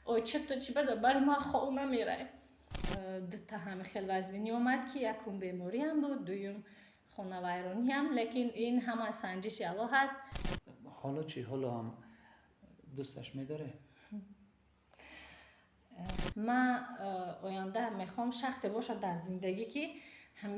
Ой, чито чи бада, бари ман хов намерай. Дута ҳами хел вазвинӣ омад, ки якум бемориам буд, дуюм хонавайрониам, лекин ин ҳама санҷиши Аллоҳ ҳаст. Ҳоло чӣ? Ҳоло ҳам дӯсташ медоред? Ман оянда мехоҳам шахсе бошад дар зиндагӣ, ки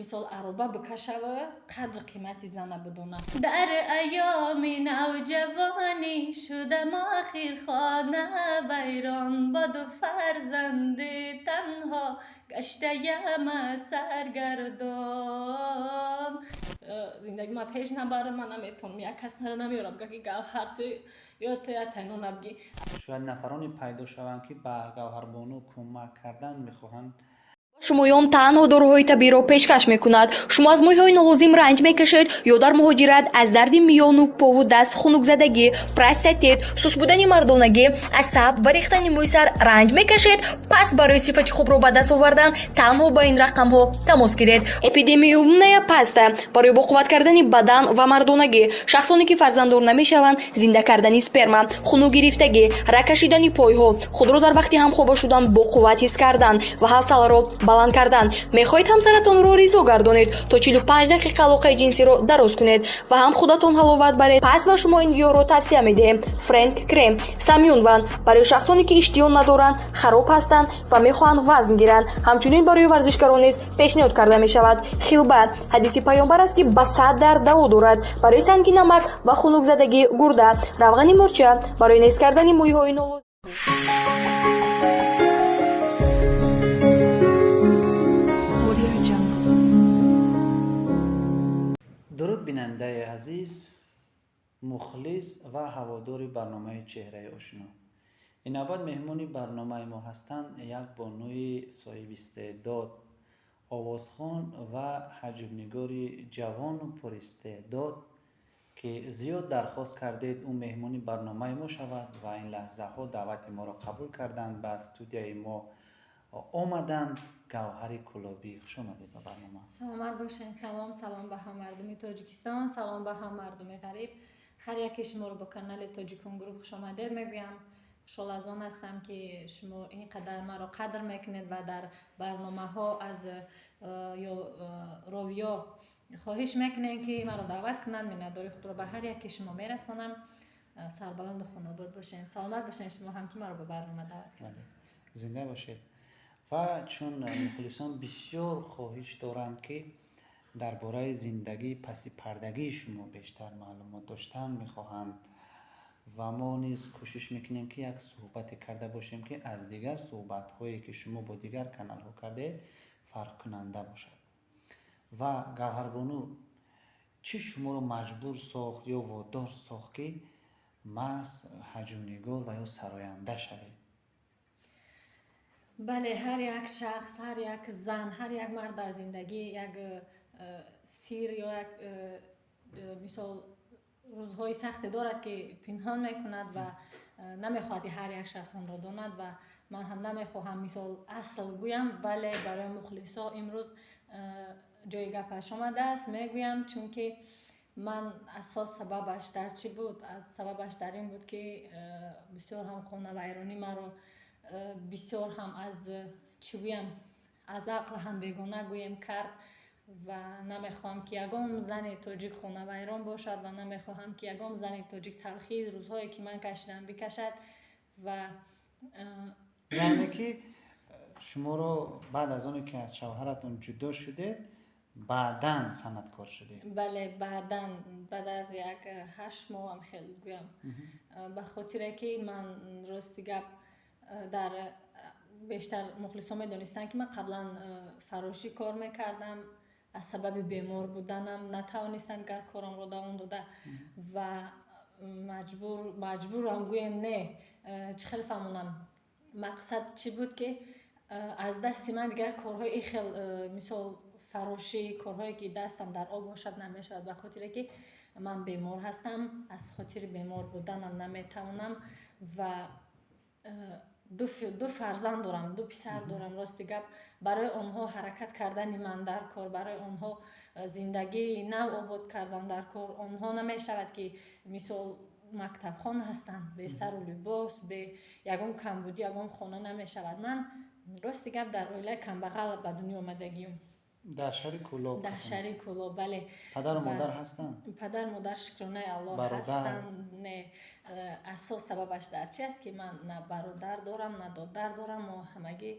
мисол ароба бикашава, қадр қимати зана бидонад. Дар айёми навҷавонӣ шудам охир хона вайрон, бо ду фарзанди танҳо гаштаям саргардон. Зиндагӣ ма пеш набарам, ман наметавонам, як кас мара намеёрам, бигӯяд, ки Гавҳар, ту ё ту я тайнона бигӣ. Шояд нафароне пайдо шаванд, ки ба Гавҳарбону кӯмак кардан мехоҳанд. Шумоён танҳо доруҳои табииро пешкаш мекунад. Шумо аз мӯйҳои нолозим ранҷ мекашед ё дар муҳоҷират аз дарди миёну пову даст, хунукзадагӣ, простатит, суст будани мардонагӣ, асаб ва рехтани мӯи сар ранҷ мекашед? Пас барои сифати хубро ба даст овардан танҳо ба ин рақамҳо тамос гиред. Эпидемиумная паста барои боқувват кардани бадан ва мардонагӣ, шахсоне ки фарзанддор намешаванд, зинда кардани сперма, хунукгирифтагӣ, раг кашидани пойҳо, худро дар вақти ҳамхоба шудан боқувват ҳис кардан ва ҳавсаларо баланд кардан. Мехоҳед ҳамсаратонро ризо гардонед, то 45 дақиқа алоқаи ҷинсиро дароз кунед ва ҳам худатон ҳаловат баред? Пас ба шумо ин гиёҳро тавсия медиҳем. Френк крем самюнван барои шахсоне ки иштиҳо надоранд, хароб ҳастанд ва мехоҳанд вазн гиранд, ҳамчунин барои варзишгарон низ пешниҳод карда мешавад. Хилба, ҳадиси паёмбар аст, ки ба 100 дард даво дорад, барои санги намак ва хунукзадагии гурда. Равғани мурча барои нест кардани мӯйҳои нолозим. Audio Jungle. Дуруд, бинандаи азиз, мухлис ва ҳаводори барномаи «Чеҳраи ошино». Ин навбат меҳмони барномаи мо ҳастанд як бонуи соҳибистеъдод, овозхон ва ҳаҷвнигори ҷавону пуристеъдод, ки зиёд дархост кардед, ӯ меҳмони барномаи мо шавад, ва ин лаҳзаҳо даъвати моро қабул карданд, ба студияи мо омаданд. Гавҳари Кӯлобӣ, хуш омадед ба барнома. Саломат бошед. Салом, салом ба ҳам мардуми Тоҷикистон, салом ба ҳам мардуми ғариб. Ҳар яке шуморо ба канали Тоҷикон Груп хушомадед мегӯям. Хушҳол аз он ҳастам, ки шумо ин қадар маро қадр мекунед ва дар барномаҳо аз ё ровиё хоҳиш мекунед, ки маро даъват кунанд. Миннатдори худро ба ҳар яке шумо мерасонам. Сарбаланду хонобод бошед, саломат бошед шумо ҳам, ки маро ба барнома даъват кардед. Зинда бошед. Ва чун мухлисон бисёр хоҳиш доранд, ки дар бораи зиндагии пасипардагии шумо бештар маълумот доштан мехоҳанд, ва мо низ кӯшиш мекунем, ки як суҳбате карда бошем, ки аз дигар суҳбатҳое, ки шумо бо дигар каналҳо кардаед, фарқкунанда бошад. Ва Гавҳарбону, чӣ шуморо маҷбур сохт ё водор сохт, ки маҳз ҳаҷвнигор ва ё сароянда шавед? Бале, ҳар як шахс, ҳар як зан, ҳар як мард дар зиндагӣ як сир ё як мисол рӯзҳои сахте дорад, ки пинҳон мекунад ва намехоҳад, ки ҳар як шахс онро донад, ва ман ҳам намехоҳам мисол асл гӯям, вале барои мухлисо имрӯз ҷои гапаш омадааст, мегӯям, чунки ман асос сабабаш дар чӣ буд? Аз сабабаш дар ин буд, ки бисёр ҳам хонавайронӣ маро бисёр ҳам аз чӣ гӯям, аз ақл ҳам бегона гӯем кард, ва намехоҳам, ки ягон зани тоҷик хонавайрон бошад, ва намехоҳам, ки ягон зани тоҷик талхии рӯзҳое, ки ман кашидам, бикашад ва Яъне ки шуморо баъд аз оне ки аз шавҳаратон ҷудо шудед, баъдан санъаткор шудед? Бале, баъдан, баъд аз як 8 моҳам хел гӯям, ба хотире ки ман, рости гап, дар бештар мухлисон медонистанд, ки ман қаблан фарошӣ кор мекардам. Аз сабаби бемор буданам натавонистам дигар корамро давом дода ва маҷбур, маҷбурам гӯем, не, чӣ хел фаҳмонам, мақсад чӣ буд, ки аз дасти ман дигар корҳои ин хел, мисол фарошӣ, корҳое ки дастам дар об бошад, намешавад, ба хотире ки ман бемор ҳастам. Аз хотири бемор буданам наметавонам ва ду фарзанд дорам, ду писар дорам. Рости гап, барои онҳо ҳаракат кардани ман дар кор, барои онҳо зиндагии нав обод кардан дар кор, онҳо намешавад, ки мисол Мактабхон ҳастанд, бесару либос, бе ягон камбудӣ ягон хона намешавад. Ман, рости гап, дар оилаи камбағал ба дунё омадагиюм. Дар шаҳри Кӯлоб? Дар шаҳри Кӯлоб, бале. Падару модар ҳастанд? Падару модар, шукронаи Аллоҳ, ҳастанд. Не, асос сабабаш дар чи аст, ки ман на бародар дорам, на додар дорам. Мо ҳамагӣ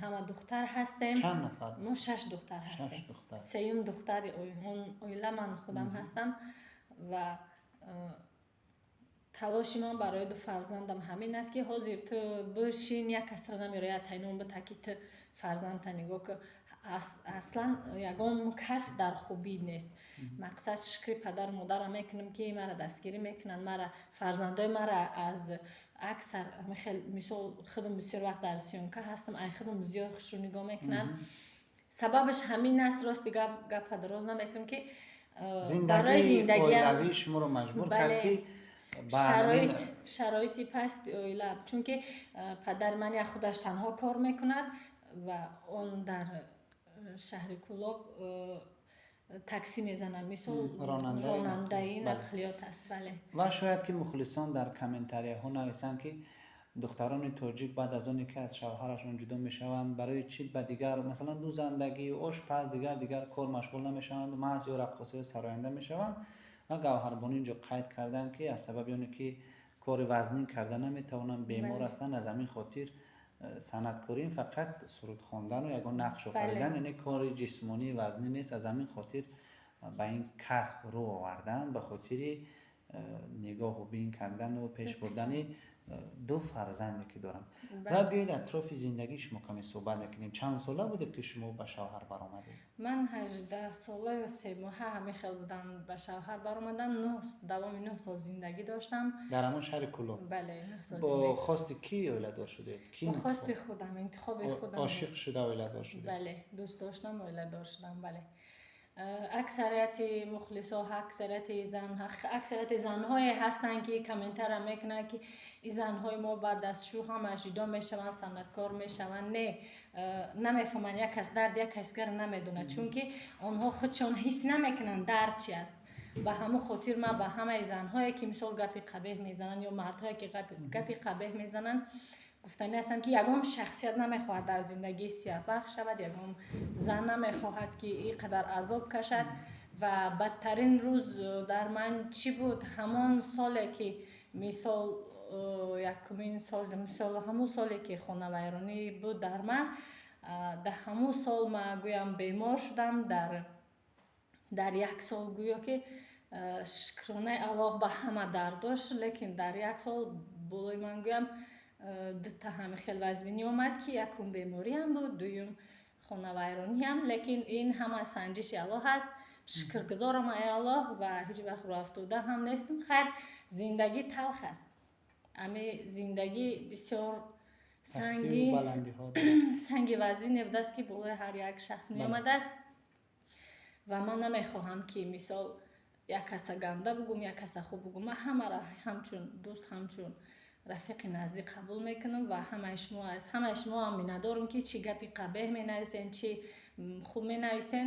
ҳама духтар ҳастем. Чанд нафар? Мо шаш духтар ҳастем. Сеюм духтари он оила ман худам ҳастам ва талоши ман барои ду фарзандам ҳамин аст, ки ҳозир ту бишин, як касра намерояд, тайнон бита, ки ту фарзандта нигоҳ ку. Аслан ягон кас дар хубӣ нест. Мақсад, шукри падару модарам мекунам, ки мара дастгирӣ мекунанд, мара, фарзандои мара аз аксар хел. Мисол, худам бисёр вақт дар съёмка ҳастам, ай худам зиёд хушрӯ нигоҳ мекунанд. Сабабаш ҳамин аст. Рости гап, гапа дароз намекунам, ки барои зиндагии шуморо маҷбур кард, ки шароити пасти оила, чунки падари ман як худаш танҳо кор мекунад ва он дар шаҳри Кӯлоб таксӣ мезанад, мисол, ронандаи нақлиёт аст, бале. Ва шояд ки мухлисон дар комментарияҳо нависанд, ки духтарони тоҷик баъд аз оне ки аз шавҳарашон ҷудо мешаванд, барои чӣ ба дигар, масалан, дӯзандагӣ, ошпаз, дигар дигар кор машғул намешаванд, маҳз ё раққоса ё сароянда мешаванд. Ва Гавҳарбону инҷо қайд карданд, ки аз сабаби оне ки кори вазнин карда наметавонанд, бемор ҳастанд, аз ҳамин хотир санъаткорӣ фақат суруд хондану ягон нақш офаридан, яъне кори ҷисмонии вазнин нест, аз ҳамин хотир ба ин касб рӯ оварданд, ба хотири нигоҳу бин кардану пеш бурдани ду фарзанде ки дорам. Ва биёед, атрофи зиндагии шумо каме суҳбат мекунем. Чанд сола будед, ки шумо ба шавҳар баромадед? Ман 18 солаю 3 моҳа ҳамин хел будам, ба шавҳар баромадам. Давоми 9 сол зиндагӣ доштам. Дар ҳамон шаҳри Кӯлоб? Бале, 9 сол. Бо хости кӣ оиладор шудед? Бо хости худам, интихоби худам. Ошиқ шуда оиладор шудед? Бале, дӯст доштам, оиладор шудам, бале. Аксарияти мухлисо, аксарияти занҳое ҳастанд, ки комментария мекунанд, ки ин занҳои мо баъд аз шу ҳамаш ҷудо мешаванд, санъаткор мешаванд. Не, намефаҳманд, як кас дард як кас дигарро намедонад, чунки онҳо худшон ҳис намекунанд, дард чи аст. Ба ҳамон хотир ман ба ҳамаи занҳое, ки мисол гапи қабеҳ мезананд, ё мардҳое, ки гапи қабеҳ мезананд, гуфтанӣ ҳастам, ки ягон шахсият намехоҳад дар зиндагӣ сияҳбахт шавад, ягон зан намехоҳад, ки ин қадар азоб кашад. Ва бадтарин рӯз дар ман чӣ буд? Ҳамон соле, ки мисол, якумин сол, мисол, ҳамон соле, ки хонавайронӣ буд дар ман, дар ҳамон сол ман гӯям бемор шудам. Дар як сол, гӯё ки, шукронаи Аллоҳ, ба ҳама дардош шуд, лекин дар як сол болои ман, гӯям, дута ҳами хел вазнинӣ омад, ки якум бемориам буд, дуюм хонавайрониам. Лекин ин ҳама санҷиши Аллоҳ аст. Шукргузорам ай Аллоҳ ва ҳеҷ вақт рӯафтода ҳам нестам. Хайр, зиндагӣ талх аст, ами зиндагӣ бисёр санги вазине будааст, ки болои ҳар як шахс меомадааст. Ва ман намехоҳам, ки мисол, як каса ганда бугум, як каса хуб бугум. Ман ҳамаро ҳамчун дӯст, ҳамчун рафиқи наздик қабул мекунам ва ҳамаи шумо, аз ҳамаи шумоам миннатдорам, ки чӣ гапи қабеҳ менависен, чӣ хуб менависен.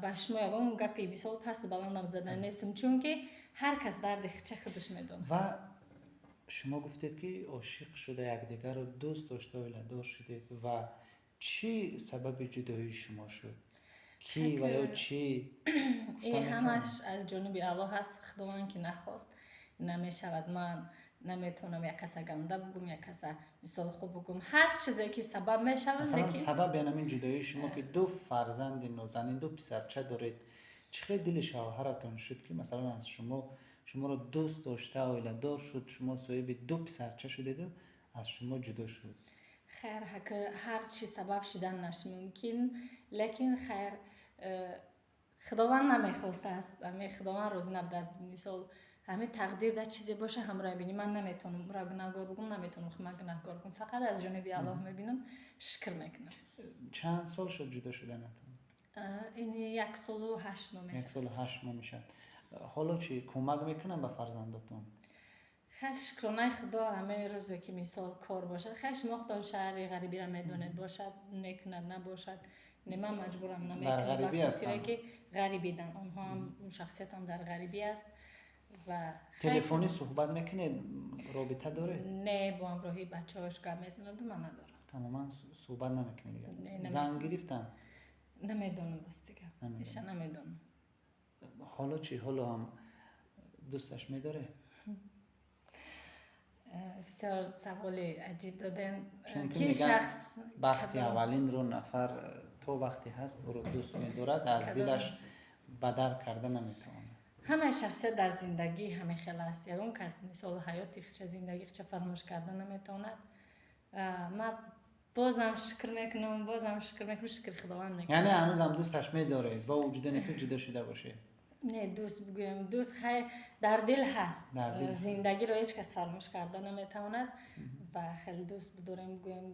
Ба шумо ягон гапи, мисол, пасту баландам зада нестам, чунки ҳар кас дарди хича худаш медонад. Ва шумо гуфтед, ки ошиқ шуда, якдигарро дӯст дошта, оиладор шудед. Ва чӣ сабаби ҷудоии шумо шуд? Кӣ ва ё чӣ? Ин ҳамаш аз ҷониби Аллоҳ аст. Худованд ки нахост, намешавад. Ман наметавонам як каса ганда бугум, як каса, мисол, хуб бугум. Ҳаст чизе, ки сабаб мешавад. Масалан, сабаби ҳамин ҷудоии шумо, ки ду фарзанди нозанин, ду писарча доред, чӣ хел дили шавҳаратон шуд, ки, масалан, аз шумо, шуморо дӯст дошта, оиладор шуд, шумо соҳиби ду писарча шудеду аз шумо ҷудо шуд? Хайр, ҳар чӣ сабаб шиданаш мумкин, лекин хайр, Худованд намехостааст, ами Худованд розӣ набудааст. Мисол, ҳамин тақдир дар чизе боша, ҳамроҳ бинӣ. Ман наметавонам ӯро гунаҳгор бугум, наметавонам ман гунаҳгор бугум. Фақат аз ҷониби Аллоҳ мебинам, шукр мекунам. Чанд сол шуд ҷудо шуданатон? Ин 1 солу 8 моҳ Як мешавад. солу 8 моҳ мешавад. Ҳоло чӣ, кӯмак мекунам ба фарзандотон? Хайр, шукронаи Худо, ҳамаи рӯзе, ки мисол кор бошад. Хайр, шумо худтон шаҳри ғарибиро медонед, бошад, мекунад, набошад, не, ман маҷбурам Дар намекунам, ба ғарибӣ хотире ҳастанд? ки ғарибидан онҳоам, шахсиятам дар ғарибӣ аст. Ва Телефонӣ суҳбат мекунед, робита доред? Не, бо ҳамроҳии бачаҳош гап мезанаду, ман надорам. Тамоман суҳбат намекунед дигар? Не, намекунам. Зан гирифтан? Намедонам, рости гап. Намедонам. Иша намедонам. Ҳоло чӣ, ҳоло ҳам дӯсташ медоред? Бисёр саволи аҷиб додем. Чунки Ки мегӯянд, шахс бахти кадом- аввалинро нафар то вақте ҳаст, ӯро дӯст медорад, аз дилаш бадар карда наметавонад. Ҳамаи шахсият дар зиндагӣ ҳамин хел аст. Ягон кас, мисол, ҳаёти худша, зиндагии худша фаромӯш карда наметавонад. Ман бозам шукр мекунам, бозам шукр мекунам, шукри Худованд мекунам. Яъне ҳанӯзам дӯсташ медоред, бо вуҷудане ки ҷудо шуда бошед? Не, дӯст бигӯем, дӯст, хай, дар дил ҳаст. Дар дил ҳаст. Зиндагиро ҳеҷ кас фаромӯш карда наметавонад ва хеле дӯст бидорем бигӯем,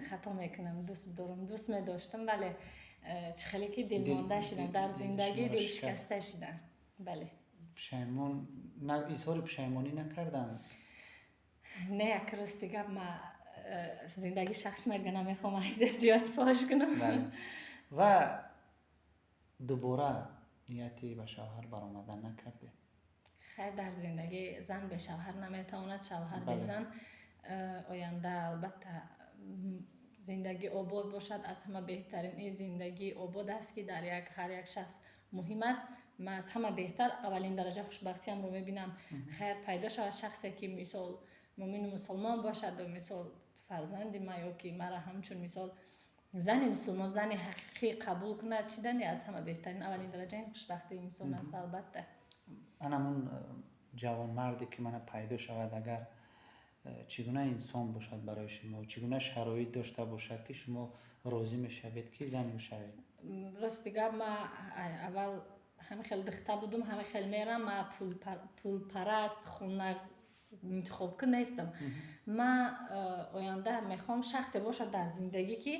хато мекунам. Дӯст бидорам, дӯст медоштам, вале чӣ хеле ки дилмонда шидам дар зиндагӣ, шуморо дилшикаста шидам, бале. Пушаймон изҳори пушаймонӣ накарданд? Не, як рости гап, ма зиндагии шахси мага намехоҳам айда зиёд фош кунам. Бале. Ва дубора нияти ба шавҳар баромадан накардед? Хайр, дар зиндагӣ зан бешавҳар наметавонад, шавҳар безан. Оянда, албатта, зиндагӣ обод бошад. Аз ҳама беҳтарин ин зиндагии обод аст, ки дар як ҳар як шахс муҳим аст. Ман аз ҳама беҳтар, аввалин дараҷа хушбахтиамро мебинам, хайр, пайдо шавад шахсе, ки, мисол, муъмину мусулмон бошад ва, мисол, фарзанди ма ё ки мара ҳамчун, мисол, зани мусулмон, зани ҳақиқӣ қабул кунад. Чидани аз ҳама беҳтарин, аввалин дараҷа ин хушбахтии инсон аст, албатта. Анамун ҷавонмарде ки мана пайдо шавад, агар, чӣ гуна инсон бошад барои шумо, чӣ гуна шароит дошта бошад, ки шумо розӣ мешавед, ки зани ӯ шавед? Рости гап, ма аввал ҳамин хел духта будум, ҳамин хел мерам. Ма пулпараст, хона интихобкун нестам. Ма оянда мехоҳам шахсе бошад дар зиндагӣ, ки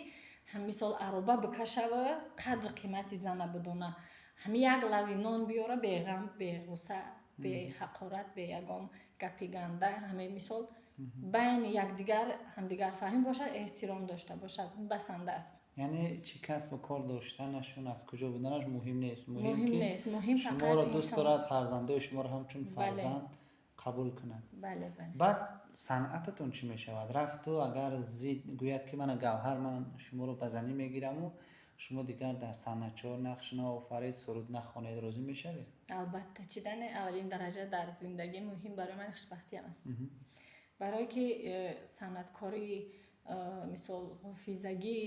ҳам, мисол, ароба бикашава, қадр қимати зана бидона, ҳами як лави нон биёра, беғам, беғусса, беҳақорат, бе ягон гапи ганда, ҳаме, мисол, байни якдигар ҳамдигарфаҳмӣ бошад, эҳтиром дошта бошад, басанда аст. Яъне чӣ касбу кор доштанашон, аз куҷо буданаш муҳим нест, муҳим Муҳим ки нест, муҳим фақат шуморо дӯст инсон. дорад, фарзандои шуморо ҳамчун фарзанд қабул кунад. Бале. Баъд санъататон чӣ мешавад? Рафту агар зид гӯяд, ки мана, Гавҳар, ман шуморо ба занӣ мегираму шумо дигар дар санъатчиҳо нақш наофаред, суруд нахонед, розӣ мешавед? Албатта, чидани аввалин дараҷа дар зиндагӣ муҳим барои ман хушбахтиам аст, барое ки санъаткорӣ, мисол, ҳофизагӣ,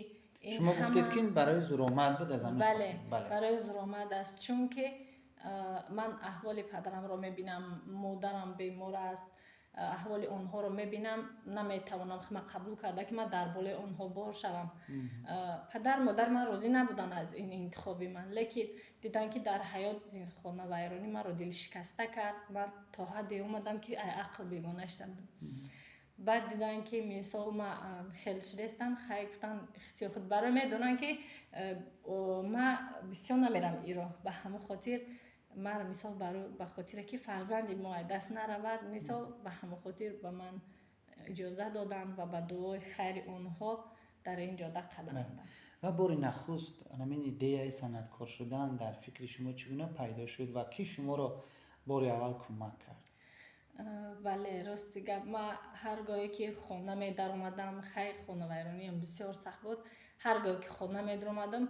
ин Шумо гуфтед, ҳама ки ин барои зуромад буд, аз ҳамин Бале. хотир. Бале. Барои зуромад аст, чунки ман аҳволи падарамро мебинам, модарам бемор аст, аҳволи онҳоро мебинам, наметавонам ман қабул карда, ки ман дар болои онҳо бор шавам. Падар, модар ман розӣ набуданд аз ин интихоби ман, лекин диданд, ки дар ҳаёт хонавайронӣ маро дилшикаста кард. Ман то ҳадде омадам, ки ай ақл бегона шудам. Баъд диданд, ки, мисол, ма хел шудастам. Хай, гуфтанд, ихтиёр худ. Барои медонанд, ки ма бисёр намерам иро, ба ҳамон хотир ман, мисол, ба хотире ки фарзанди мо ай даст наравад, мисол, ба ҳамон хотир ба ман иҷоза доданд ва ба дуои хайри онҳо дар ин ҷода қадам мондам. Ва бори нахуст ҳамин идеяи санъаткор шудан дар фикри шумо чӣ гуна пайдо шуд ва кӣ шуморо бори аввал кӯмак кард? Бале, рости гап, ма ҳар гоҳе ки хона медаромадам, хай, хонавайрониам бисёр сахт буд, ҳар гоҳе ки хона медаромадам,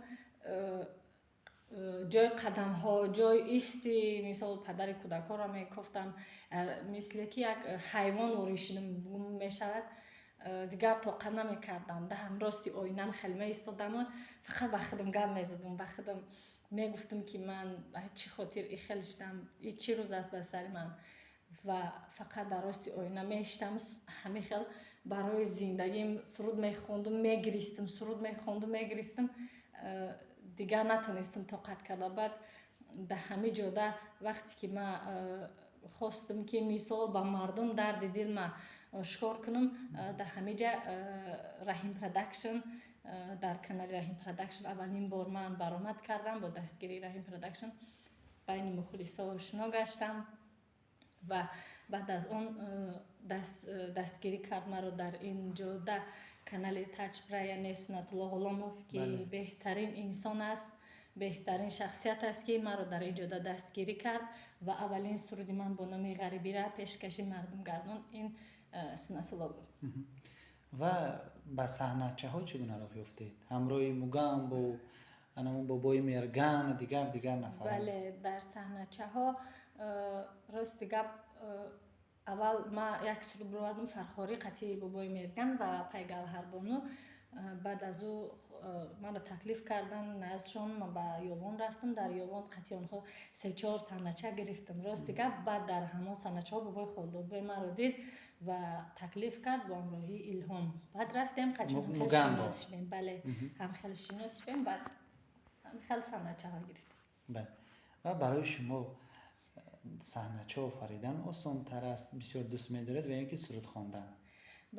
ҷои қадамҳо, ҷои исти, мисол, падари кӯдакҳоро мекофтам, мисле ки як ҳайвон оришидам мешавад. Дигар тоқат намекардам. Даҳам рости оинам хел меистодаму фақат ба худам гап мезадам, ба худам мегуфтам, ки ман чӣ хотир и хел шудам, и чӣ рӯз аст ба сари ман. Ва фақат дар рости оина меиштам, ҳамин хел барои зиндагим суруд мехондум, мегиристам, суруд мехондум, мегиристам. Дигар натонистам тоқат карда. Баъд дар ҳамин ҷода, вақте ки ман хостам, ки, мисол, ба мардум дарди дилма ошкор кунам, дар ҳамин ҷа Раҳим Продакшн, дар канали Раҳим Продакшн аввалин бор ман баромад кардам. Бо дастгирии Раҳим Продакшн байни мухлисо ошно гаштам ва баъд аз он дастгирӣ кард маро дар ин ҷода канали Таҷпра, яъне Сунатулло Ғуломов, ки беҳтарин инсон аст, беҳтарин шахсият аст, ки маро дар ин ҷода дастгирӣ кард. Ва аввалин суруди ман бо номи «Ғарибира» пешкаши мардум гардон, ин Суннатулло буд. Ва ба саҳначаҳо чӣ гуна роҳ ёфтед? Ҳамроҳи Мугамбу анамун бобои Мергану дигар нафарон? Бале, дар саҳначаҳо, рости гап, аввал ман як суруд бировардам, «Фархорӣ», қатъи бобои Мерган ва Пайгавҳарбону. Баъд аз ӯ маро таклиф карданд наздшон, ман ба Ёвон рафтам. Дар Ёвон қатъи онҳо се-чор саҳнача гирифтам. Рости гап, баъд дар ҳамон саҳначаҳо бобои Холдобой маро дид ва таклиф кард бо ҳамроҳии Илҳом. Баъд рафтем, қачон ҳамхел шинос шудем. Бале, ҳамхел шинос шудем, баъд ҳамхел саҳначаҳо гирифтем. Бале, ва барои шумо саҳнача офаридан осонтар аст, бисёр дӯст медоред, ва ё ин ки суруд хондан?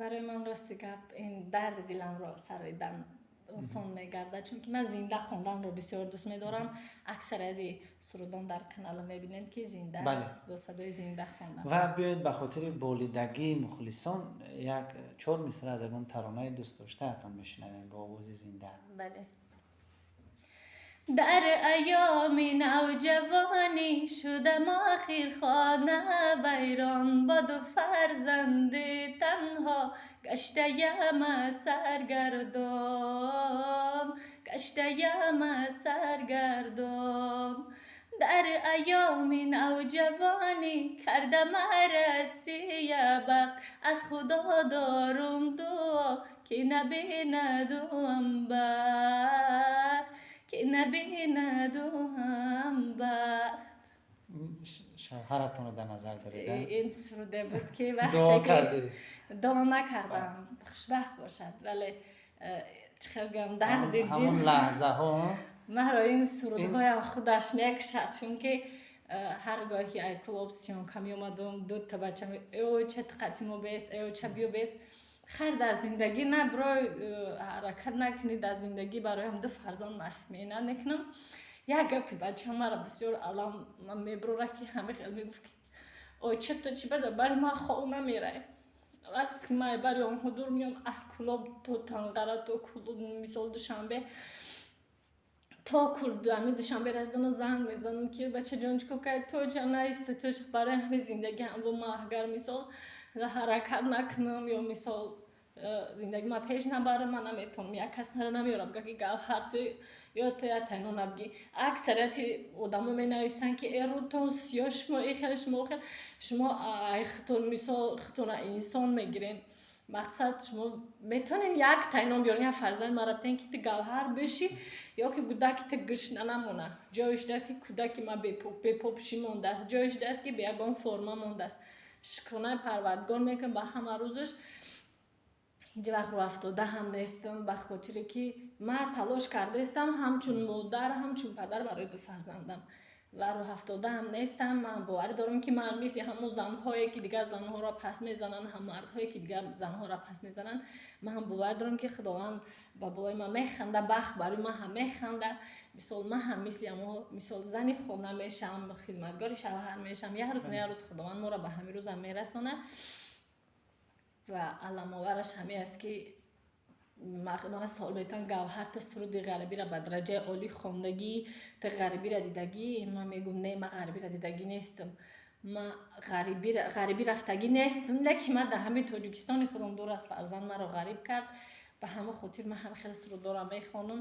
Барои ман, рости гап, ин дарди диламро сароидан осон мегардад, чунки ман зинда хонданро бисёр дӯст медорам. Аксарияти сурудон дар канала мебинед, ки зинда аст, бо садои зинда хондам. Ва биёед, ба хотири болидагии мухлисон, як чор мисра аз ягон таронаи дӯстдоштаатон мешунавем бо овози зинда. Бале. Дар айёми навҷавонӣ шудам охир хона вайрон, бо ду фарзанди танҳо гаштаям саргардон, гаштаям саргардон. Дар айёми навҷавонӣ кардам арасия бахт, аз Худо дорум дуо, ки набинадуам бахт, ки набинадуам бахт. Шавҳаратонро дар назар доред? Ин суруде буд, ки дуо кардед? Дуо накардам, хушбахт бошад, вале чӣ хел гӯям, дарди дил ҳамон лаҳзаҳо. Маро ин сурудҳоям худаш мекушад, чунки ҳар гоҳе ай клуб съёмка меомадум, дута бача: «Э, ча қатимо бест, э, ча биё бест». Хайр, дар зиндагӣ на бирой ҳаракат накунӣ, дар зиндагӣ бароям ду фарзанд меҳнат мекунам. Як гапи бача маро бисёр алам мебурора, ки ҳама хел мегуфт, ки ой, ча то чи бада бари ман хов намерай. Вақте ки ман бари онҳо дур меом, аҳ, Кулоб то Танғара, то мисол Душанбе, то ами Душанбе расидана занг мезанам, ки бачаҷон, чӣ кор кардӣ, то ча наисти, то барои ҳамин зиндагӣ ҳам бо ман агар мисол ҳаракат накунам ё мисол зиндагӣ ман пеш набарам, ман наметавонам. Як кас маро намеёрад, бигӯяд, ки Гавҳар, ту ё ту я тайно набигӣ. Аксарияти одамо менависанд, ки э, рӯтон сиёҳ, шумо и хел, шумо хел, шумо ай худтон мисол худтонро инсон мегирен. Мақсад, шумо метавонед як тайном биёрен, як фарзанди маро битен, ки ту Гавҳар бишӣ ё ки кӯдаки ту гушна намона. Ҷое шудааст, ки кӯдаки ман бепопушӣ мондааст, ҷое шудааст, ки бе ягон форма мондааст. Шукронаи Парвардигор мекунам ба ҳама рӯзаш, ҳеҷ вақт рӯафтода ҳам нестам, ба хотире ки ман талош кардаистам ҳамчун модар, ҳамчун падар барои ду фарзандам ва рӯҳафтода ҳам нестам. Ман боварӣ дорам, ки ман мисли ҳамон занҳое, ки дигар занҳоро пас мезананд, ҳам мардҳое, ки дигар занҳоро пас мезананд, ман ҳам боварӣ дорам, ки Худованд ба болои ман механда, бахт барои ман ҳам механда. Мисол, ман ҳам мисли ҳамо мисол зани хона мешавам, хизматгори шавҳар мешавам. Як рӯз на як рӯз Худованд моро ба ҳамин рӯзам мерасонад. Ва аламовараш ҳамин аст, ки мана савол метавон: «Гавҳар, ту суруди ғарибиро ба дараҷаи олӣ хондагӣ, ту ғарибиро дидагӣ?» Ман мегӯм: «Не, ман ғарибиро дидагӣ нестам, ман ғарибӣ рафтагӣ нестам, лекин ман дар ҳамин Тоҷикистони худам дур аз фарзанд маро ғариб кард. Ба ҳамон хотир ман ҳам хеле сурудҳоро мехонам».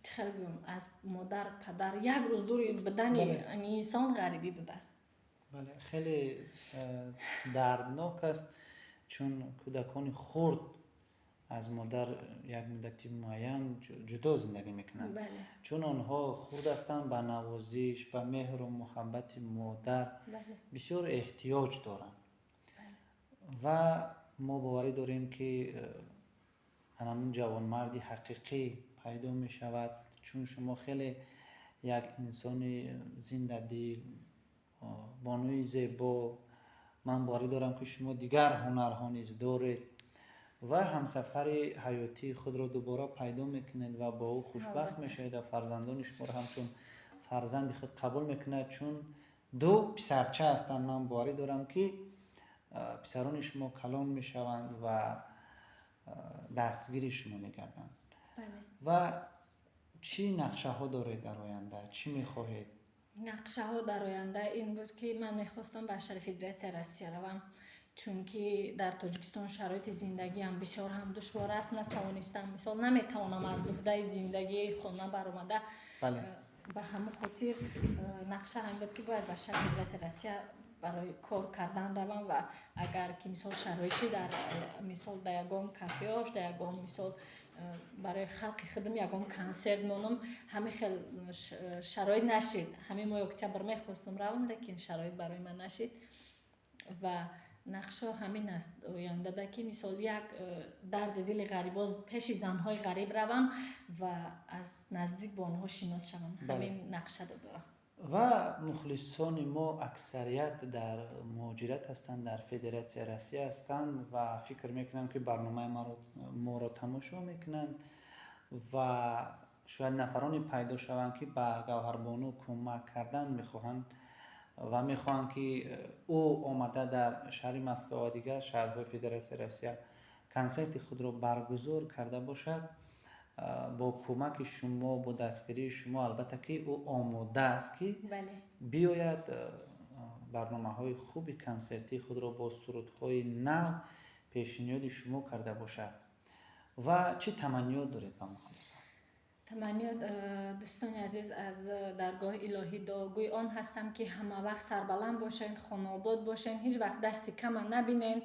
Чӣ хел гӯям, аз модар, падар як рӯз дур будани инсон ғарибӣ будааст. Бале, хеле дарднок аст, чун кӯдакони хурд аз модар як муддати муайян ҷудо зиндагӣ мекунанд. Чун онҳо хурд ҳастанд, ба навозиш, ба меҳру муҳаббати модар бисёр эҳтиёҷ доранд. Ва мо боварӣ дорем, ки ҳамун ҷавонмарди ҳақиқӣ пайдо мешавад, чун шумо хеле як инсони зиндадил, бонуи зебо. Ман боварӣ дорам, ки шумо дигар ҳунарҳо низ доред ва ҳамсафари ҳаётии худро дубора пайдо мекунед ва бо ӯ хушбахт мешавед ва фарзандони шуморо ҳамчун фарзанди худ қабул мекунад, чун ду писарча ҳастанд. Ман боварӣ дорам, ки писарони шумо калон мешаванд ва дастгири шумо мегарданд. Ва чӣ нақшаҳо доред дар оянда, чӣ мехоҳед? Нақшаҳо дар оянда ин буд, ки ман мехостам ба шаҳри Федератсияи Россия равам, чунки дар Тоҷикистон шароити зиндагиам бисёр ҳам душвор аст. Натавонистам, мисол, наметавонам аз уҳдаи зиндагии хона баромада. Ба ҳамон хотир нақша ҳам буд, ки бояд ба шаҳри Федератсияи Россия барои кор кардан равам ва агар ки, мисол, шароит чи дар, мисол, дар ягон кафеош, дар ягон, мисол, барои халқи худам ягон консерт монам. Ҳамин хел шароит нашид. Ҳамин моҳи октябр мехостам равам, лекин шароит барои ман нашид. Ва нақшо ҳамин аст ояндада, ки, мисол, як дарди дили ғарибоз пеши занҳои ғариб равам ва аз наздик бо онҳо шинос шавам. Ҳамин нақшаро дорам. Ва мухлисони мо аксарият дар муҳоҷират ҳастанд, дар Федератсияи Россия ҳастанд ва фикр мекунам, ки барномаи моро тамошо мекунанд ва шояд нафароне пайдо шаванд, ки ба Гавҳарбону кӯмак кардан мехоҳанд ва мехоҳанд, ки ӯ омада дар шаҳри Москва ва дигар шаҳрҳои Федератсияи Россия консерти худро баргузор карда бошад. Бо кӯмаки шумо, бо дастгирии шумо, албатта, ки ӯ омода аст, ки биёяд, барномаҳои хуби консертии худро бо сурудҳои нав пешниҳоди шумо карда бошад. Ва чӣ таманниёт доред ба мухлисон? Таманниёт, дӯстони азиз, аз даргоҳи илоҳӣ дуогӯи он ҳастам, ки ҳама вақт сарбаланд бошед, хонаобод бошед, ҳеҷ вақт дасти кама набинед,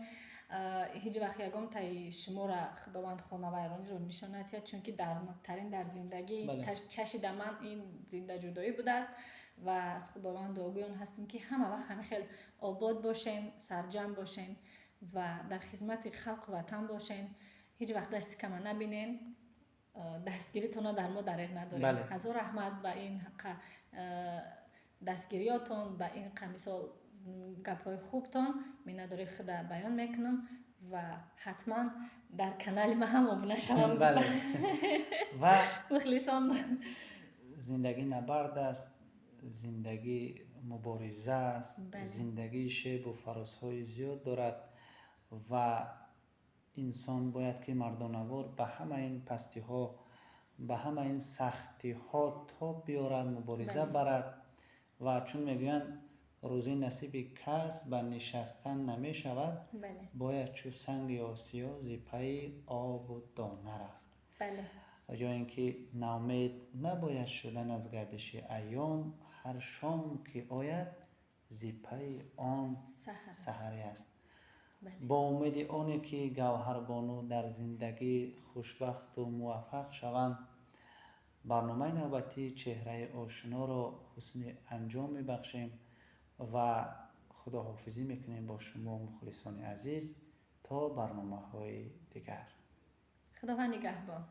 ҳеҷ вақт ягон таи шуморо Худованд хонавайрониро нишон надиҳад, чунки дардноктарин дар зиндагӣ чашида ман ин зиндаҷудоӣ будааст. Ва аз Худованд дуогӯи он ҳастем, ки ҳама вақт ҳамин хел обод бошен, сарҷамъ бошен ва дар хизмати халқу ватан бошен, ҳеҷ вақт дасти кама набинен. Дастгиритонро дар мо дареғ надорем. Ҳазор раҳмат ба ин дастгириётон, ба ин мисол, гапҳои хубтон. Миннатдории худа баён мекунам ва ҳатман дар канали ман ҳам обуна шаванд. Ва мухлисон. Зиндагӣ набард аст, зиндагӣ мубориза аст, зиндагӣ шебу фарозҳои зиёд дорад ва инсон бояд, ки мардонавор ба ҳама ин пастиҳо, ба ҳама ин сахтиҳо тоб биёрад, мубориза барад. Ва чун мегӯянд, рӯзи насиби кас ба нишастан намешавад, бояд чу санги осиё зи пайи обу дона рафт. Ё ин ки ноумед набояд шудан аз гардиши айём, ҳар шом ки ояд, зи пайи он саҳаре аст. Бо умеди оне, ки Гавҳарбону дар зиндагӣ хушбахту муваффақ шаванд, барномаи навбатии «Чеҳраи ошиноро» ҳусни анҷом мебахшем ва худоҳофизӣ мекунем бо шумо, мухлисони азиз, то барномаҳои дигар. Худованд нигаҳбон.